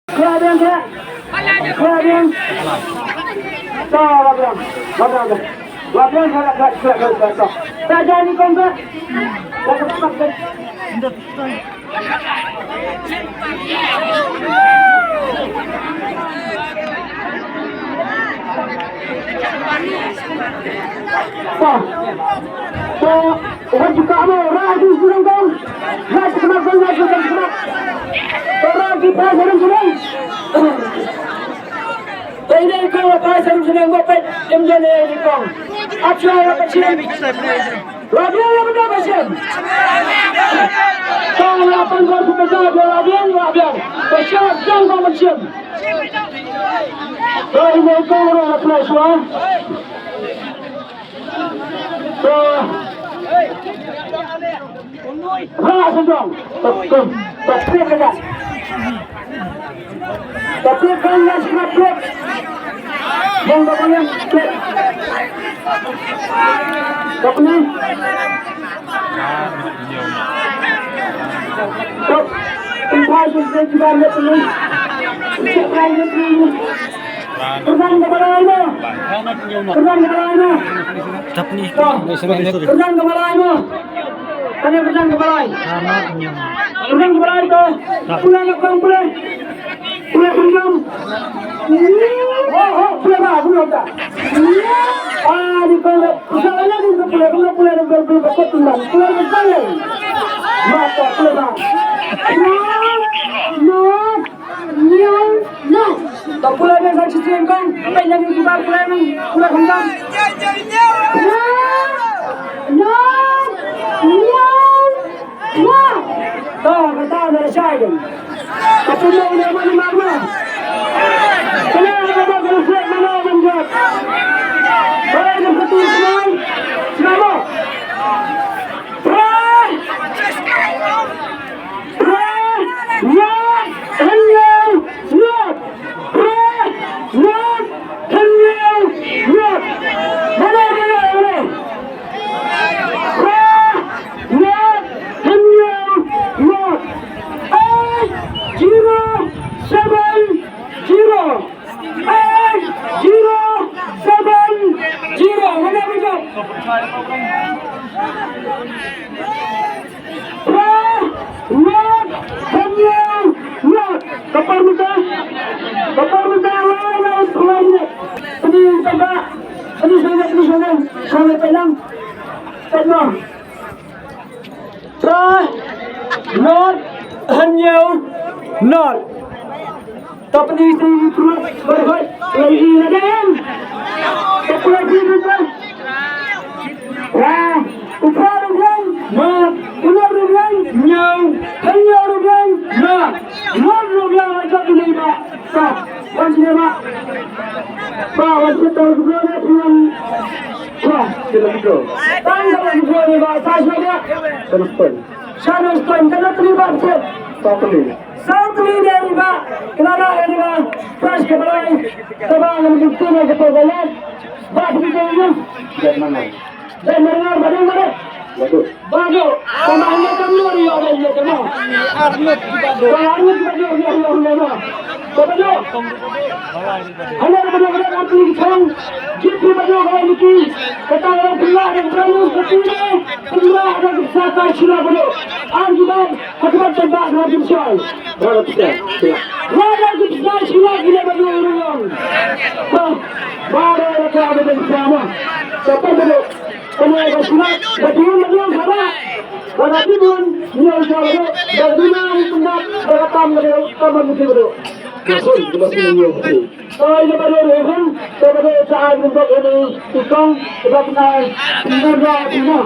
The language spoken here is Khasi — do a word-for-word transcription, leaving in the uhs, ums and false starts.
Khia biang, khia. Khia biang. To, la biang. La biang, la biang. La biang, khia, khia, khia, khia, khia, to. Ta jan ïa i kong, khia. Khia, khia, khia, khia. Ba. Ba. Wan ju ka mo, ra ju sdang kong. Ra ju khmat kong, ra ju khmat. Ba ra ju phai sdang sdang. Ba ine kong phai sdang sdang ba peit im jan ïa kong. Ap sha ïa ka shin. Ra biang ïa ka shin. Kong la pan kong su ka ja, ra biang, ra biang. Ba sha jang kong ban shin. Ba ine kong ra la khlai shuwa. Ba. Ra sdang. Ba kum. Ba kum ka ja. Tapi kan ya sudah plek. Bang tak payah plek. Tak payah. Tak. Tempat itu juga ada penuh. Untuk lain itu. Perdana kepala mana? Perdana kepala mana? Perdana kepala mana? Kane ka pyrshang ka Blai. Ka pyrshang ka Blai to. Pule na kong pule. Pule pyrshang. Oh, oh, pule ba, pule ba. Ah, di kong pyrshang ala di pule, pule, pule, pule, pule, pule, pule, pule, pule, pule. Mata pule ba. No, no. Ñiew, ñiew. To pule biang sa shisien kong. Peit na ki bar pule biang. Pule khamtam. Ñiew, ñiew, ñiew. To kata da shai ding. Ka pule ne mane mane. Kane ne mane mane mane mane. Pule ne katu smai. Smai mo. Pule. Phrei, nod, hynñiew, nod. Phrei, nod, hynñiew, nod. Balei, balei, balei? Phrei, nod, hynñiew, nod. Eight zero seven zero. Eight zero seven zero. Mano ba jop? Phra, nod, hynñiew, nod. Ka por mynta, ka por mynta lai lai phra nod. Pynïeng tang ba, pynïeng sha nod, pynïeng sha nod. Sha nod, pynïeng. Pynïeng. Phra, nod, hynñiew, nod. To pynïeng sha nod, pynïeng sha nod. Pynïeng sha nod. Phra, u phra ruh nod, nod. U nod ruh nod, hynñiew. Hynñiew ruh nod, nod. Nod ruh nod, nod. Ba, wan sini ba. Ba, wan sini ba, wan sini ba, wan sini ba. Ba, wan sini ba, ba, sa sini ba. Sa sini ba, sa sini ba. Sa sini ba, sa sini ba. Kena dah ini ba. Pas ke balai. Coba, yang penting kita lihat. Ba, kita lihat. Jangan. Dei marngar ba dei, ba dei. Ba dei. Tang ba hynñiew kam ïoh ïoh ïoh ïoh ïoh. Tang arngut ba dei ïoh ïoh ïoh ïoh. Ba dei. Hynñiew ba dei ba dei arngut ki chong. Jit ba dei ba dei ki. Kata ba dei pynlah da ka brand new ka ti dei. Pynlah da ka saka shila ba dei. Ar ki ba. Hakibat tembak na jin shai. Ba dei pynlah. Ba dei ki pynlah shila ki dei ba dei ruh. Ba. Ba dei ba dei ba dei. Ba dei. Kane ka shnat, ka dei ka dei ka ba. Ba ka dei bun, ñiew sha ba dei, ba ka dei bun, ba ka tam ka dei, tam ka dei ba dei. Ka sun, ka ba sun ñiew ka dei. Oi, ka ba dei ruh hun, ka ba dei sa ai bun ba ka dei, i kong, ka ba dei, ka ba dei, ka ba dei.